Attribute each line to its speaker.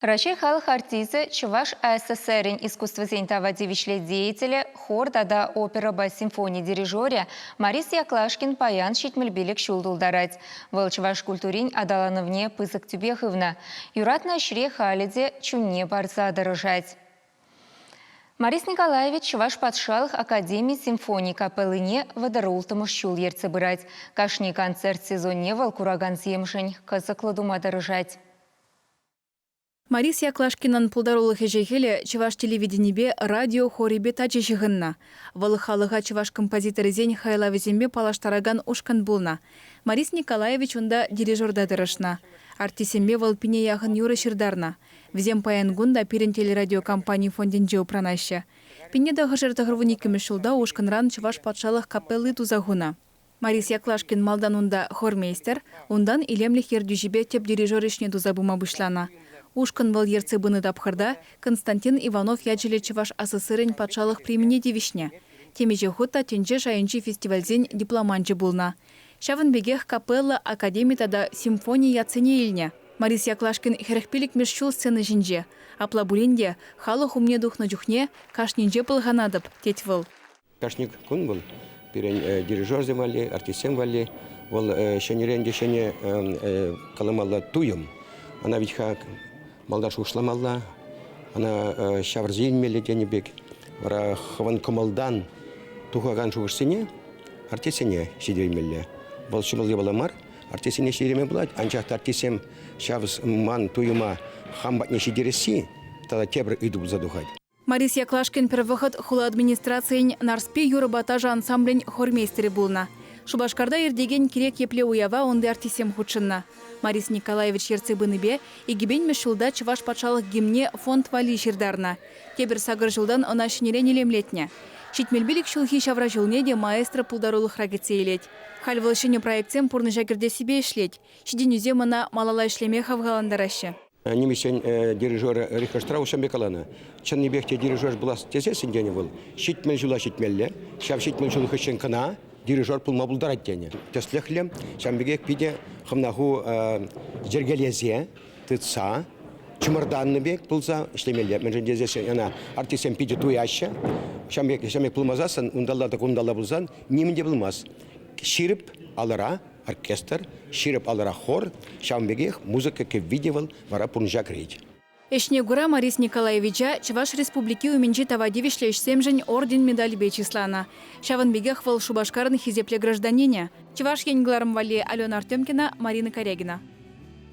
Speaker 1: Раҫҫей халӑх артисчӗ, Чӑваш АССРӗн искусствӑсен тава тивӗҫлӗ деятелӗ, хор тата оперӑпа симфони дирижерӗ Морис Яклашкин паян 75 ҫул тултарать. Вӑл чӑваш культурин аталанӑвне пысӑк тӳпе хывнӑ. Юратнӑ ӗҫре халӗ те чунне парса тӑрӑшать. Морис Николаевич Чӑваш патшалӑх академи симфони капеллине 36-мӗш ҫул ертсе пырать. Кашни концерт сезонне вӑл куракансемшӗн кӑсӑклӑ тума тӑрӑшать.
Speaker 2: Морис Яклашкинӑн пултарулӑх ӗҫӗ-хӗлӗ чӑваш телевиденипе радио хорӗпе тачӑ ҫыхӑннӑ. Вӑл халӑха чӑваш композиторӗсен хайлавӗсемпе паллаштаракан ушкӑн пулнӑ. Морис Николаевич унта дирижерта тӑрӑшнӑ. Артистсемпе вӑл пине яхӑн юрӑ ҫыртарнӑ. Вӗсем паян кун та пирӗн телерадиокомпани фондӗнче упранаҫҫӗ. 1992 ҫулта ушкӑнран Чӑваш патшалӑх капелли туса хунӑ. Морис Яклашкин малтан унта хормейстер, унтан илемлӗх ертӳҫипе тӗп дирижер ӗҫне туса пыма пуҫланӑ. Ушкӑн вӑл ертсе пынӑ тапхӑрта Константин Иванов ячӗллӗ Чӑваш АССРӗн патшалӑх премине тивӗҫнӗ, темиҫе хут та тӗнче шайӗнчи фестивальсен дипломанчӗ пулнӑ. Ҫавӑн пекех капелла, академи тата симфони ятсене илнӗ. Морис Яклашкин 45-мӗш ҫул сцена ҫинче. Апла пулин те халӑх умне тухнӑ чухне кашнинче пӑлханатӑп, тет вӑл.
Speaker 3: Кашни кун вӑл пирӗн дирижерсем валли, артистсем валли вӑл ҫӗнӗрен те ҫӗнӗ каламалла туйӑм. Ӑна вит-ха малтан шухӑшламалла, ӑна ҫавӑрса илмелле тенӗ пек. Вара хӑвӑн кӑмӑлтан тухакан шухӑшсене артистсене ҫитермелле. Вӑл ҫӑмӑл япала мар, артистсене ҫитерме пулать, анчах та артистсем ҫав ман туйӑма хам патне ҫитересси тата тепӗр ыйту пулса тухать.
Speaker 2: Морис Яклашкин пӗр вӑхӑт хула администрацийӗн Нарспи юрӑпа ташӑ ансамблӗн хормейстерӗ пулнӑ. Шупашкарта иртекен кирек епле уява унти артистсем хутшӑннӑ. Морис Николаевич ертсе пынипе 2000-мӗш ҫулта Чӑваш патшалӑх гимнне фонд валли ҫыртарнӑ. Тепӗр сакӑр ҫултан ӑна ҫӗнӗрен илемлетнӗ. 75 ҫулхи ҫавра ҫулне те маэстро пултарулӑхра кӗтсе илет. Халь вӑл ҫӗнӗ проектсем пурнӑҫа кӗртессипе ӗҫлет. Ҫитӗнӳсем ӑна малалла ӗҫлеме хавхалантараҫҫӗ.
Speaker 3: Нимӗҫсен дирижерӗ Рихард Штраус ҫавӑн пек каланӑ. Чӑннипех те дирижер пулас тесессӗн тенӗ вӑл, 70 ҫула ҫитмелле. Ҫав 70 ҫул хыҫҫӑн кӑна дирижер пулма пултарать тенӗ. Тӗслӗхлӗ, ҫавӑн пекех питӗ хӑвна ху йӗркелесе, тытса, чӑмӑртаннӑ пек пулса ӗҫлемелле. Мӗншӗн тесессӗн ӑна артистсем питӗ туяҫҫӗ. Ҫавӑн пек, ҫавӑн пек пулмасассӑн, унталла та кунталла пулсан нимӗн те пулмасть. Ҫирӗп алӑра оркестр, ҫирӗп алӑра хор, ҫавӑн пекех музыка кӗвви те вӑл вара пурнӑҫа кӗрет.
Speaker 2: Ӗҫне кура Морис Николаевича Чӑваш Республики умӗнчи тава тивӗҫлӗ ӗҫсемшӗн орден-медальпе чысланӑ. Ҫавӑн пекех вӑл Шупашкарӑн хисеплӗ гражданинӗ. Чӑваш Ен кӑларӑм валли Алена Артемкина, Марина Корягина.